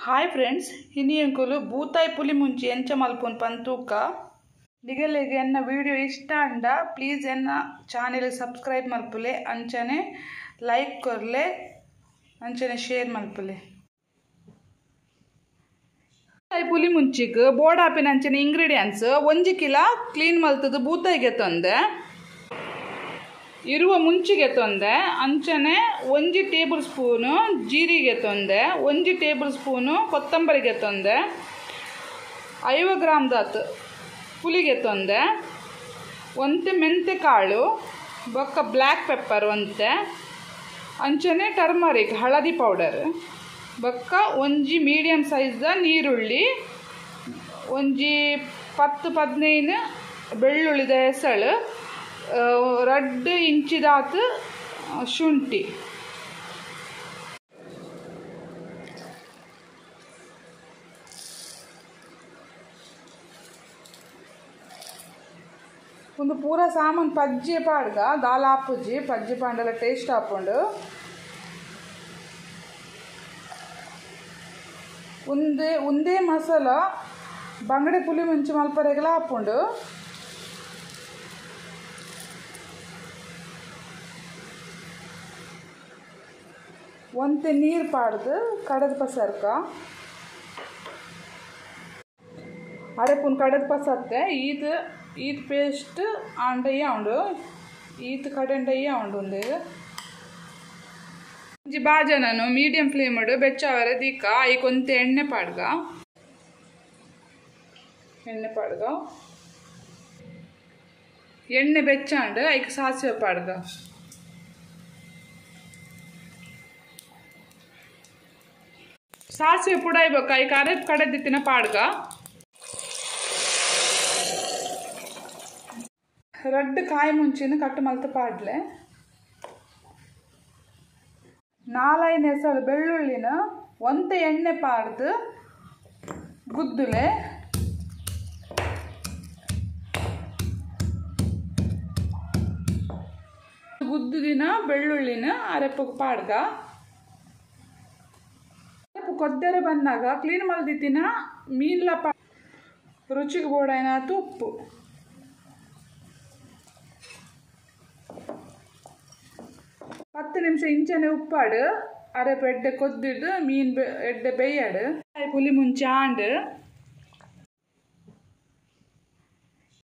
Hi friends, ಹಿನಿಯಂಕುಲು ಬೂತಾಯಿ ಪುಲಿ ಮುಂಚಿ ಎಂಚ ಮಲ್ಪುನ್ ಪಂತೂಕ. ನಿಗಲೆಗೆ ಎನ್ನ ವಿಡಿಯೋ ಇಷ್ಟ ಅಂಡ ಪ್ಲೀಸ್ ಎನ್ನ ಚಾನೆಲ್ ಸಬ್ಸ್ಕ್ರೈಬ್ ಮಲ್ಪುಲೆ, ಅಂಚನೆ ಲೈಕ್ ಕೊರ್ಲೆ, ಅಂಚನೆ ಶೇರ್ ಮಲ್ಪುಲೆ. ಪುಲಿ ಮುಂಚಿಗ್ ಬೋಡಾಪಿನ ಅಂಚನೆ ಇಂಗ್ರೀಡಿಯೆಂಟ್ಸ್ 1 ಕಿಲೋ ಕ್ಲೀನ್ ಮಲ್ತದ ಬೂತಾಯಿಗೆ ತಂದೆ, ಇರುವ ಮುಂಚಿಗೆ ತಂದೆ, ಅಂಚನೆ 1 ಟೇಬಲ್ ಸ್ಪೂನು ಜೀರಿಗೆ ತಂದೆ, 1 ಟೇಬಲ್ ಸ್ಪೂನು ಕೊತ್ತಂಬರಿಗೆ ತಂದೆ, 50 ಗ್ರಾಮ್ ದಾತ್ ಪುಲಿಗೆ ತಂದೆ, 1 ಮೆಂತೆ ಕಾಳು, ಬೊಕ್ಕ ಬ್ಲ್ಯಾಕ್ ಪೆಪ್ಪರ್ ಒಂತೆ, ಅಂಚನೆ ಟರ್ಮರಿಕ್ ಹಳದಿ ಪೌಡರ್, ಬೊಕ್ಕ 1 ಮೀಡಿಯಂ ಸೈಜ್ದ ನೀರುಳ್ಳಿ, 1 10-15 ಬೆಳ್ಳುಳ್ಳಿದ ಹೆಸಳು, 2 ಇಂಚಿದಾತ್ ಶುಂಠಿ. ಒಂದು ಪೂರ ಸಾಮಾನು ಪಜ್ಜೆ ಪಾಡ್ಗ ದಾಲ್ ಆಪುಜಿ, ಪಜ್ಜೆ ಪಾಂಡಲ ಟೇಸ್ಟ್ ಆಪುಂಡು. ಒಂದೇ ಒಂದೇ ಮಸಾಲ ಬಂಗಡೆ ಪುಲಿ ಮುಂಚೆ ಮಲ್ಪರೆಗೆಲ್ಲ ಆಪುಂಡು. ಒಂತೆ ನೀರು ಪಾಡ್ದು ಕಡದ ಪಸರ್ಕ ಅರೆಪುನ್ ಕಡದ ಪಸತ್ತೆ ಈತ್ ಈತ್ ಪೇಸ್ಟ್ ಆಂಡಯ್ಯ ಉಂಡು, ಈತ್ ಕಡೆಂಡಯ್ಯ ಉಂಡು. ಒಂದು ಒಂಜಿ ಬಾಜನನು ಮೀಡಿಯಂ ಫ್ಲೇಮ್ ಬೆಚ್ಚಾವರೆ ದೀಕ ಐಕ್ ಒಂತೆ ಎಣ್ಣೆ ಪಾಡ್ಗ, ಎಣ್ಣೆ ಪಾಡ್ಗ, ಎಣ್ಣೆ ಬೆಚ್ಚಾಂಡು ಐಕ್ ಸಾಸಿವೆ ಪಾಡ್ಗ. ಸಾಸಿವೆ ಪುಡಾಯ್ಬೇಕು ಐಕ್ ಅರೆಪ್ ಕಡೆದಿತ್ತಿನ ಪಾಡ್ಗ. 2 ಕಾಯಿ ಮುಂಚಿನ ಕಟ್ಟು ಮಲ್ತ ಪಾಡ್ಲೆ. 4-5 ಹೆಸಳು ಬೆಳ್ಳುಳ್ಳಿನ ಒಂತೆ ಎಣ್ಣೆ ಪಾಡ್ದು ಗುದ್ದುಲೆ. ಗುದ್ದುದಿನ ಬೆಳ್ಳುಳ್ಳಿನ ಅರೆಪ್ಪಗೆ ಪಾಡ್ಗ. ಕೊದ್ದರೆ ಬಂದಾಗ ಕ್ಲೀನ್ ಮಲ್ದಿತ್ತಿನ ಮೀನ್ಲ ಪಾ ರುಚಿಗೆ ಬೋಡಾಯ್ನಾತು ಉಪ್ಪು. 10 ನಿಮಿಷ ಇಂಚನೆ ಉಪ್ಪಾಡು ಅರೆಪ ಎಡ್ಡೆ ಕೊದ್ದಿದ್ದು ಮೀನು ಎಡ್ಡೆ ಬೇಯಾಡು. ಪುಲಿ ಮುಂಚೆ ಆಂಡು